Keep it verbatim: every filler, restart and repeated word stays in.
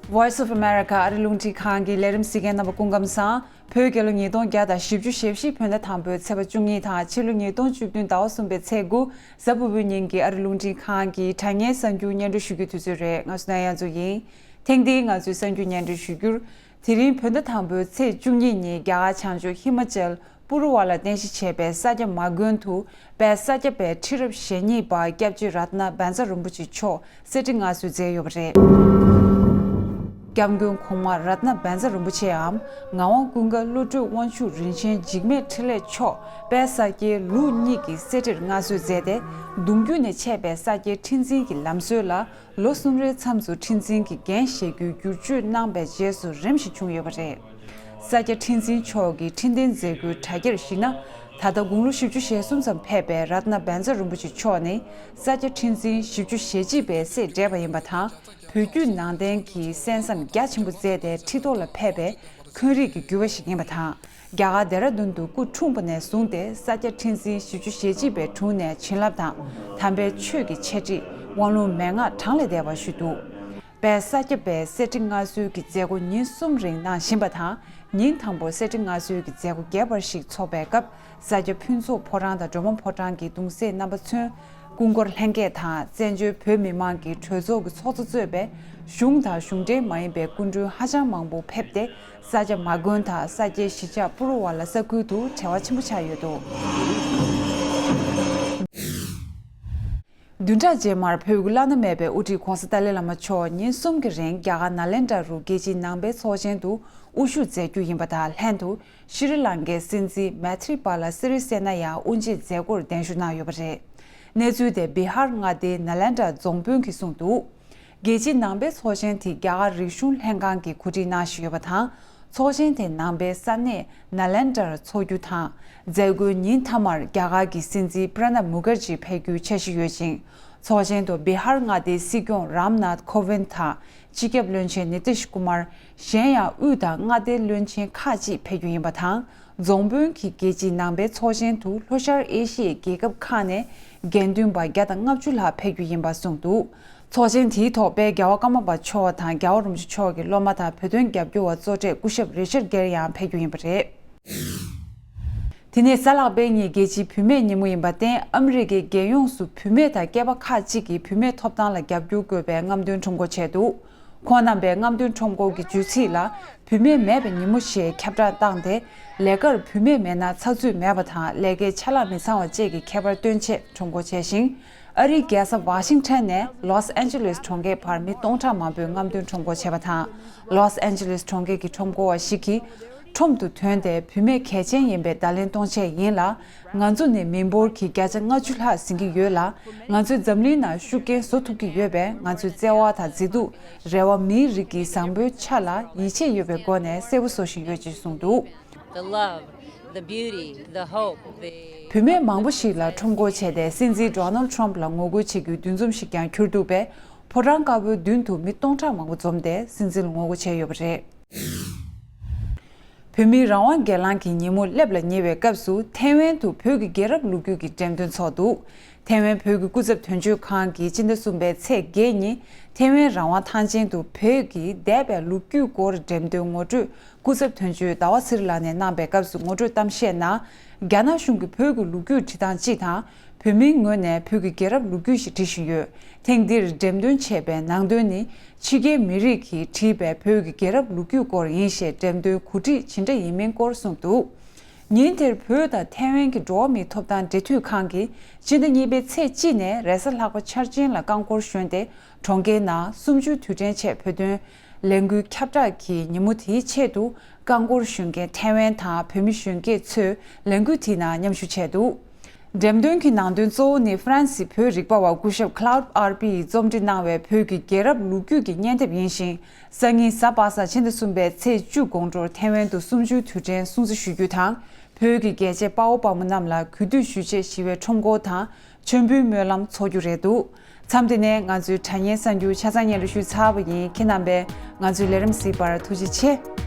Voice of America ཨ་རི་རླུང་འཕྲིན་ཁང་གི་ལས་རིམ་གཟིགས་མཁན་རྣམ་པ་སྐུ་ཁམས་བཟང་། བོད་རྒྱལ་ལོ་ཉིས་སྟོང་བརྒྱ་དང་བཞི་བཅུ་ཞེ་བཞི་བོད་ཟླ་དང་པོའི་ཚེས་པ་བཅུ་གཉིས་དང་ཕྱི་ལོ་ཉིས་སྟོང་བཅུ་བདུན་ཟླ་བ་གསུམ་པའི་ཚེས་དགུ་གཟའ་ཕུར་བུའི་ཉིན་གྱི་ཨ་རི་རླུང་འཕྲིན་ཁང་གི་དྲ་བརྙན་གསར་འགྱུར་སྙན་སྒྲོན་ཞུ་རྒྱུའི་དུས་ཚོད་རེད། ང་སུ་ན་ཡ་མཚོ་ཡིན། ཐེངས་འདིའི་ང་ཚོའི་གསར་འགྱུར་སྙན་སྒྲོན་ཞུ་རྒྱུར། དེ་རིང་བོད་ཟླ་དང་པོའི་ཚེས་བཅུ་གཉིས་ཉིན་རྒྱ་གར་བྱང་ཕྱོགས་ཧི་མ་ཅལ་པུ་རུ་ཝ་ལ་རྟེན་གཞི་བྱས་པའི་ས་སྐྱ་མ་དགོན་དུ་དཔལ་ས་སྐྱ་པའི་ཁྲི་རབས་ཞེ་གཉིས་པ་སྐྱབས་རྗེ་རཏྣ་བཛྲ་རིན་པོ་ཆེ་མཆོག་གསེར་ཁྲི་མངའ་གསོལ་མཛད་ཡོད་པ་རེད། སྐྱབས་མགོན་གོང་མ་རཏྣ་བཛྲ་རིན་པོ་ཆེའམ་ངག་དབང་ཀུན་དགའ་བློ་གྲོས་དབང་ཕྱུག་རིན་ཆེན་འཇིགས་མེད་འཕྲིན་ལས་མཆོག་དཔལ་ས་སྐྱའི་ལུགས་གཉིས་ཀྱི་གསེར་ཁྲིར་མངའ་གསོལ་མཛད་དེ། གདུང་རྒྱུད་ནས་ཆད་པའི་ས་སྐྱའི་ཁྲི་འཛིན་གྱི་ལམ་སྲོལ་ལ། ལོ་གསུམ་རེའི་མཚམས་སུ་ཁྲི་འཛིན་གྱི་འགན་བཞེས་རྒྱུའི་བསྒྱུར་བཅོས་གནང་པའི་རྗེས་སུ་རིམ་བཞིན་བྱུང་ཡོད་པ་རེད། ས་སྐྱ་ཁྲི་འཛིན་མཆོག་གིས་ཁྲི་འདོན་མཛད་རྒྱུའི་དྲ་རྒྱར་གཞིགས་ན། ད་ལྟ་དགུང་ལོ་བཞི་བཅུ་ཞེ་གསུམ་ཙམ་ཕེབས་པའི་རཏྣ་བཛྲ་རིན་པོ་ཆེ་མཆོག་ནི་ས་སྐྱ་ཁྲི་འཛིན་བཞི་བཅུ་ཞེ་གཅིག་པའི་སྲས་བགྲེས་པ་ཡིན་པ་དང་། བོད་བརྒྱུད་ནང་བསྟན་གྱི་གསན་བསམ་རྒྱ་ཆེན་པོ་མཛད་དེ་ཁྲི་ཐོག་ལ་ཕེབས་པའི་འཁོན་རིགས་ཀྱི་རྒྱུད་པ་ཞིག་ཡིན་པ་དང་། རྒྱ་གར་ལྡེ་ར་ལྡུན་དུ་སྐུ་འཁྲུངས་པ་ནས་བཟུང་སྟེ་ས་སྐྱ་ཁྲི་འཛིན་བཞི་བཅུ་ཞེ་གཅིག་པའི་དྲུང་ནས་བྱིན་རླབས་དང་། དམ་པའི་ཆོས་ཀྱི་འཆད་ཁྲིད་དབང་ལུང་མན་ངག་གྲངས་ལས་འདས་པ་ཞུས་འདུག་དཔལ་ས་སྐྱ་པའི་གསེར་ཁྲི་མངའ་གསོལ་གྱི་མཛད་སྒོ་ཉིན་གསུམ་རིང་གནང་བཞིན་པ་དང་། ཉིན་དང་པོ་གསེར་ཁྲི་མངའ་གསོལ་གྱི་མཛད་སྒོ་རྒྱས་པར་ཞིག་འཚོགས་པའི་སྐབས། ས་སྐྱ་ཕུན་ཚོགས་ཕོ་བྲང་དང་སྒྲོལ་མ་ཕོ་བྲང་གི་གདུང་སྲས་རྣམ་པ་ཚོས་སྐུ་འཁོར་ལྷན་རྒྱས་དང་བཙན་བྱོལ་བོད་མི་མང་གི་གྲོས་ཚོགས་ཀྱི་ཚོགས་གཙོ་གཙོས་པའི་གཞུང་དང་གཞུང་འབྲེལ་མ་ཡིན་པའི་སྐུ་མགྲོན་ཧ་ཅང་མང་པོ་ཕེབས་ཏེ། ས་སྐྱ་མ་དགོན་དང་ས་སྐྱའི་གཞིས་ཆགས་པུ་རུ་ཝ་ལ་ས་ཁུལ་དུ་བྲེལ་བ་ཆེན་པོ་ཆགས་ཡོད་འདུག་བདུན་ཕྲག་རྗེས་མར་བོད་ཀྱི་བླ་ན་མེད་པའི་དབུ་ཁྲིད་༧གོང་ས་ཏཱ་ལའི་བླ་མ་མཆོག་ཉིན་གསུམ་གྱི་རིང་རྒྱ་གར་ནཱ་ལེནྡྲ་རུ་རྒྱལ་སྤྱིའི་ནང་པའི་ཚོགས་ཆེན་དུ་དབུ་བཞུགས་མཛད་རྒྱུ་ཡིན་པ་དང་ལྷན་དུ། ཤྲི་ལང་ཀའི་སྲིད་འཛིན་མེ་ཐྲི་པཱ་ལ་སི་རི་སེ་ན་ཡང་དབུ་འབྱེད་མཛད་སྒོར་གདན་ཞུ་གནང་ཡོད་པ་རེད། གནས་ཚུལ་དེ་བི་ཧར་མངའ་སྡེའི་ནཱ་ལེནྡྲ་རྫོང་དཔོན་གྱིས་གསུངས་འདུག་རྒྱལ་སྤྱིའི་ནང་པའི་ཚོགས་ཆེན་དེ་རྒྱ་གར་རིག་གཞུང་ལྷན་ཁང་གིས་གོ་སྒྲིག་གནང་བཞིན་ཡོད་པ་དང་། ཚོགས་ཆེན་དེ་ནང་པའི་ས་གནས་ནཱ་ལེནྡྲར་འཚོགས་རྒྱུ་དང་། མཛད་སྒོའི་ཉིན་མཐའ་མར་རྒྱ་གར་གྱི་སྲིད་འཛིན་པྲ་ནབ་མུ་ཁར་ཇི་ཕེབས་རྒྱུའི་འཆར་གཞི་ཡོད་ཅིང་། ཚོགས་ཆེན་དུ་བི་ཧར་མངའ་སྡེའི་སྲིད་སྐྱོང་རམ་ནཱཐ་ཁོ་ཝིན་དང་། སྤྱི་ཁྱབ་བློན་ཆེན་ནི་ཏིཤ་ཀུ་མར། གཞན་ཡང་དབུས་དང་མངའ་སྡེའི་བློན་ཆེན་ཁག་ཅིག་ཕེབས་རྒྱུ་ཡིན་པ་དང་། རྫོང་དཔོན་གྱིས་རྒྱལ་སྤྱིའི་ནང་པའི་ཚོགས་ཆེན་དུ་ལྷོ་ཤར་ཨེ་ཤི་ཡའི་རྒྱལ་ཁབ་ཁག་ནས་དགེ་འདུན་པ་བརྒྱ་དང་ལྔ་བཅུ་ལྷག་ཕེབས་རྒྱུ་ཡིན་པ་གསུངས་འདུག་ཚོགས་ཆེན་དེའི་ཐོག་དཔལ་རྒྱལ་བ་ཀརྨ་པ་མཆོག་དང་རྒྱལ་བ་རིན་པོ་ཆེ་མཆོག་གི་སློབ་མ་དང་བོད་དོན་རྒྱབ་སྐྱོར་བ་གཙོ་གྲས་སྐུ་ཞབས་རི་ཆར་གྷེར་ཡང་ཕེབས་རྒྱུ་ཡིན་པ་རེད། དེ་ནས་གཟའ་ལྷག་པའི་ཉིན་རྒྱལ་སྤྱིའི་བུད་མེད་ཉིན་མོ་ཡིན་པར་བརྟེན། ཨ་མི་རི་ཀའི་རྒྱལ་ཡོངས་སུ་བུད་མེད་དང་སྐྱེས་པ་ཁག་ཅིག་གིས་བུད་མེད་ཐོབ་ཐང་ལ་རྒྱབ་སྐྱོར་དགོས་པའི་རྔམ་སྟོན་ཁྲོམ་སྐོར་བྱས་འདུག་ཁོང་རྣམ་པས་རྔམ་སྟོན་ཁྲོམ་སྐོར་གྱི་བརྗོད་ཚིག་ལ། བུད་མེད་མེད་པའི་ཉིན་མོ་ཞེས་ཁྱབ་བསྒྲགས་བཏང་སྟེ། ལས་ཀར་བུད་མེད་མེད་ན་ཚགས་ཚུད་མེད་པ་དང་ལས་ཀའི་ཆ་ལག་མི་ཚང་བ་བཅས་ཀྱི་ཁྱད་པར་སྟོན་ཆེད་ཁྲོམ་སྐོར་བྱས་ཤིང་། ཨ་རིའི་རྒྱལ་ས་ཝ་ཤིང་ཊོན་ནས་ལོས་ཨན་ཇེ་ལིས་གྲོང་ཁྱེར་བར་མི་སྟོང་ཕྲག་མང་པོས་རྔམ་སྟོན་ཁྲོམ་སྐོར་བྱས་པ་དང་། ལོས་ཨན་ཇེ་ལིས་གྲོང་ཁྱེར་གྱི་ཁྲོམ་སྐོར་བ་ཞིག་གིས། ཁྲོམ་དུ་ཐོན་ཏེ་བུད་མེད་གལ་ཆེན་ཡིན་པའི་བརྡ་ལན་གཏོང་ཆེད་ཡིན་ལ། ང་ཚོ་ནི་མི་འབོར་གྱི་བརྒྱ་ཆ་ལྔ་བཅུ་ལྷག་ཟིན་གྱི་ཡོད་ལ། ང་ཚོས་འཛམ་གླིང་ནང་ཤུགས་རྐྱེན་བཟོ་ཐུབ་ཀྱི་ཡོད་པས། ང་ཚོའི་བརྩེ་བ་དང་མཛེས་སྡུག་རེ་བ་མིའི་རིགས་ཀྱི་བཟང་པོའི་ཆ་ལ་ཡིད་ཆེས་ཡོད་པའི་སྒོ་ནས་གསལ་པོ་བཟོ་བཞིན་ཡོད་ཅེས་གསུངས་འདུག The love, the beauty, the hope, the བུད་མེད་མང་པོ་ཞིག་ལ་ཁྲོམ་སྐོར་བྱས་ཏེ་སྲིད་འཛིན་ཌོ་ནལ་ཊམ་ལ་ངོ་རྒོལ་བྱེད་རྒྱུའི་འདུ་འཛོམས་ཤིག་ཀྱང་གྱུར་འདུག་པས། ཕོ་བྲང་དཀར་པོའི་མདུན་དུ་མི་སྟོང་ཕྲག་མང་པོ་འཛོམས་ཏེ་སྲིད་འཛིན་ལ་ངོ་རྒོལ་བྱས་ཡོད་པ་རེད། བོད་མིའི་རང་དབང་སྒེར་ལངས་ཀྱི་ཉིན་མོ་སླེབས་ལ་ཉེ་བའི་སྐབས་སུ་ཐའེ་ཝན་དུ་བོད་ཀྱི་རྒྱལ་རབས་ལོ་རྒྱུས་ཀྱི་འགྲེམས་སྟོན་འཚོགས་འདུག་ཐའེ་ཝན་བོད་ཀྱི་སྐུ་ཚབ་དོན་གཅོད་ཁང་གིས་སྤྱི་ཟླ་གསུམ་པའི་ཚེས་བརྒྱད་ཉིན་ཐའེ་ཝན་རང་དབང་ཐང་ཆེན་དུ་བོད་ཀྱི་འདས་པའི་ལོ་རྒྱུས་སྐོར་འགྲེམས་སྟོན་ངོ་སྤྲོད་སྐུ་ཚབ་དོན་གཅོད་ཟླ་བ་ཚེ་རིང་ལགས་ནས་གནང་པའི་སྐབས་སུ་ངོ་སྤྲོད་གཏམ་བཤད་ནང་རྒྱ་ནག་གཞུང་གིས་བོད་ཀྱི་ལོ་རྒྱུས་བྲིས་སྟངས་སྤྱི་དང་། བོད་མིའི་ངོས་ནས་བོད་ཀྱི་རྒྱལ་རབས་ལོ་རྒྱུས་ཤིག་འབྲི་བཞིན་ཡོད། ཐེངས་འདིར་འགྲེམས་སྟོན་བྱས་པའི་ནང་དོན་ནི། ཕྱི་རྒྱལ་མི་རིགས་ཀྱིས་བྲིས་པའི་བོད་ཀྱི་རྒྱལ་རབས་ལོ་རྒྱུས་སྐོར་ཡིན་ཞེས་འགྲེམས་སྟོན་གོ་སྒྲིག་ཇི་འདྲ་ཡིན་མིན་སྐོར་གསུངས་འདུག་ཉིན་དེར་བོད་དང་ཐའེ་ཝན་གྱི་འགྲོ་བ་མིའི་ཐོབ་ཐང་འབྲེལ་མཐུད་ཁང་གིས་སྤྱི་ཟླ་གཉིས་པའི་ཚེས་གཅིག་ནས་རེས་གཟའ་ལྷག་པ་འཆར་ཅན་ལ་རྐང་འཁོར་ཞོན་ཏེ། གྲོང་ཁྱེར་ནང་གསུམ་བཅུའི་དུས་དྲན་ཆེད་བོད་དོན་ལས་འགུལ་ཁྱབ་བསྒྲགས་ཀྱི་ཉིན་མོ་དེའི་ཆེད་དུ་རྐང་འཁོར་ཞོན་མཁན་ཐའེ་ཝན་དང་བོད་མི་གཞོན་སྐྱེས་ཚོས་ལས་འགུལ་དེའི་ནང་མཉམ་ཞུགས་བྱས་འདུག་འགྲེམས་སྟོན་གྱི་ནང་དོན་གཙོ་བོ་ནི་ཧྥ་རན་སིའི་བོད་རིག་པ་བ་སྐུ་ཞབས་Claude Arpi ཡིས་རྩོམ་སྒྲིག་གནང་བའི་བོད་ཀྱི་རྒྱལ་རབས་ལོ་རྒྱུས་ཀྱི་སྙན་དེབ་ཡིན་ཞིང་། སང་ཉིན་གཟའ་པ་སངས་ཕྱི་ཟླ་གསུམ་པའི་ཚེས་བཅུ་དགོང་དྲོར་ཐའེ་ཝན་དུ་གསུམ་བཅུའི་དུས་དྲན་སྲུང་བརྩི་ཞུ་རྒྱུ་དང་། བོད་ཀྱི་རྒྱལ་གཅེས་དཔའ་བོ་དཔའ་མོ་རྣམས་ལ་གུས་འདུད་ཞུ་ཆེད་ཞི་བའི་ཁྲོམ་སྐོར་དང་། མཆོད་འབུལ་སྨོན་ལམ་འཚོགས་རྒྱུ་རེད་འདུག་མཚམས་འདི་ནས་ང་ཚོའི་དྲ་བརྙན་གསར་འགྱུར་ཆ་ཚང་སྙན་སྒྲོན་ཞུས་ཚར་བ་ཡིན། ཁྱེད་རྣམ་པས་ང་ཚོའི་ལས་རིམ་གཟིགས་པར་ཐུགས་རྗེ་ཆེ།